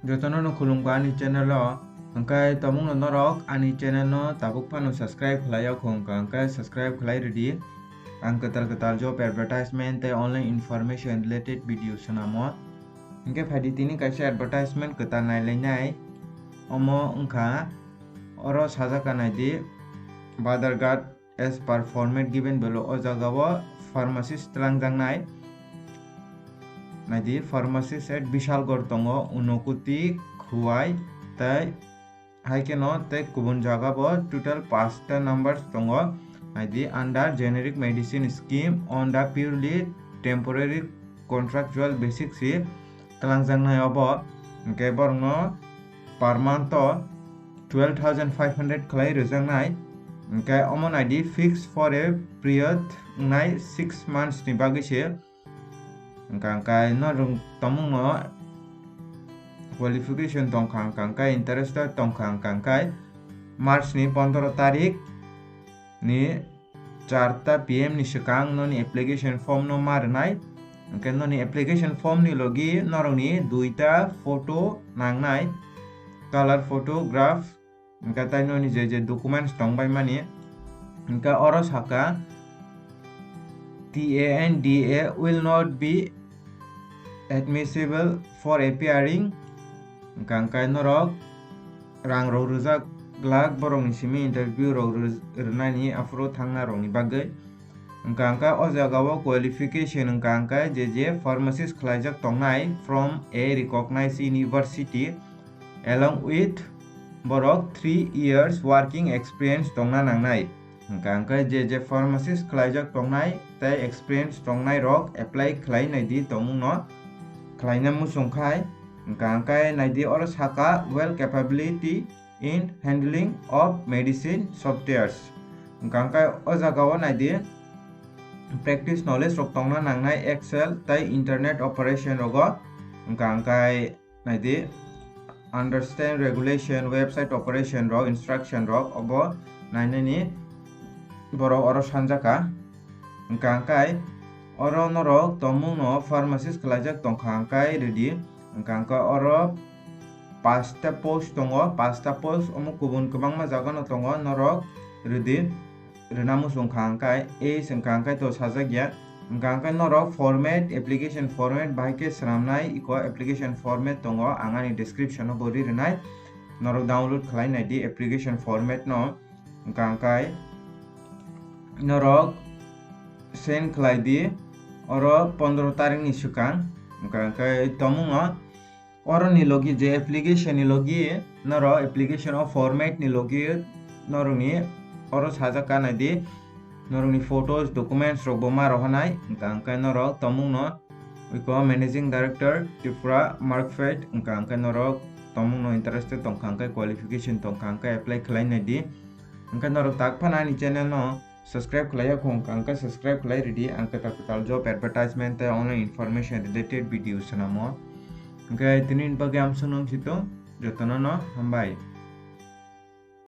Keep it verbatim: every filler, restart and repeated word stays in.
Jotono no khulumkha ani channel o, hwnkhe tomungno norok ani channel no tabuk phano subscribe khlai ya khong kha, hwnkhe subscribe khlai rwdi. Ang kwtal kwtal job advertisement tei online information related video swnamo. Hwnkhe phaidi tini kaisa advertisement kwtal nailainai. Omo wngkha, oro sajak kha naidi, Badharghat as per format given below, o jagao pharmacist twlangjaknai. Naidi, pharmacist at Bishalgarh tongo, Unakoti, Khowai, tei hai kheno tei kubun jagao total pasta numbers tongo. Naidi, under generic medicine scheme on the purely temporary contractual basis si twlangjaknai obo. Hwnkhe borokno per month o twelve thousand five hundred khlai rwjaknai. Hwnkhe omo naidi, fixed for a period wngnai six months ni bagwi se. Hwnkha hwnkhe norok tomungno qualification tongkha hwnkha hwnkhe interested tongkha hwnkha hwnkhe March ni pondro tarik ni charta P M ni swkang noni application form no ma rwnai. Hwnkhe noni application form ni logi norokni duita photo nangnai, color photograph, hwnkhe tai noni je je documents tongbaimani. Hwnkhe oro sakha, T A N D A will not be admissible for appearing. Hwnkha hwnkhe norok rang rok rwjak glak borokni simi interview rok rw-, rwnani aphuru thangna rokni bagwi. Hwnkha hwnkhe o jagao qualification hwnkha hwnkhe je je pharmacist khlaijak tongnai from a recognized university along with borok three years working experience tongna nangnai. Hwnkha hwnkhe je je pharmacist khlaijak tongnai tei experience tongnai rok apply khlai naidi tomungno khlaina muchung khai. Hwnkha hwnkhe naidi oro sakha well capability in handling of medicine softwares. Hwnkha hwnkhe o jagao naidi practice knowledge rok tongna nangnai Excel tei internet operation rogo. Hwnkha hwnkhe naidi understand regulation, website operation rok, instruction rok obo nainani borok oro sanjaka. Hwnkha hwnkhe oro norok tomungno pharmacist khlaijak tongkha hwnkhe rwdi. Hwnkha hwnkhe oro pasta post tongo, pasta post omo kubun kwbangma jagano tongo, norok rwdi, rwna muchung kha hwnkhe age hwnkha hwnkhe to sajak ya. Hwnkha hwnkhe norok format, application format bahai khe swnamnai iko application format tongo, ang ani description o bo ri rwnai, norok download khlai naidi application format no. Hwnkha hwnkhe norok send khlai di oro pondro tarik ni swkang. Hwnkha hwnkhe tomungno oro ni logi je application ni logi norok application o format ni logi norokni oro sajak kha naidi, norokni photos, documents rok bo ma rohornai. Hwnkha hwnkhe norok tomungno iko managing director Tripura Markfed, hwnkha hwnkhe norok tomungno interested tongkha hwnkhe qualification tongkha hwnkhe apply khlai naidi. Hwnkhe norok tak phano ani channel no subscribe khlai ya khong kha hwnkhe subscribe khlai rwdi, ang kwtal kwtal job advertisement tei online information related video swnamo. Hwnkhe tini bagwi amsukno wngsitu, jotono no hambai.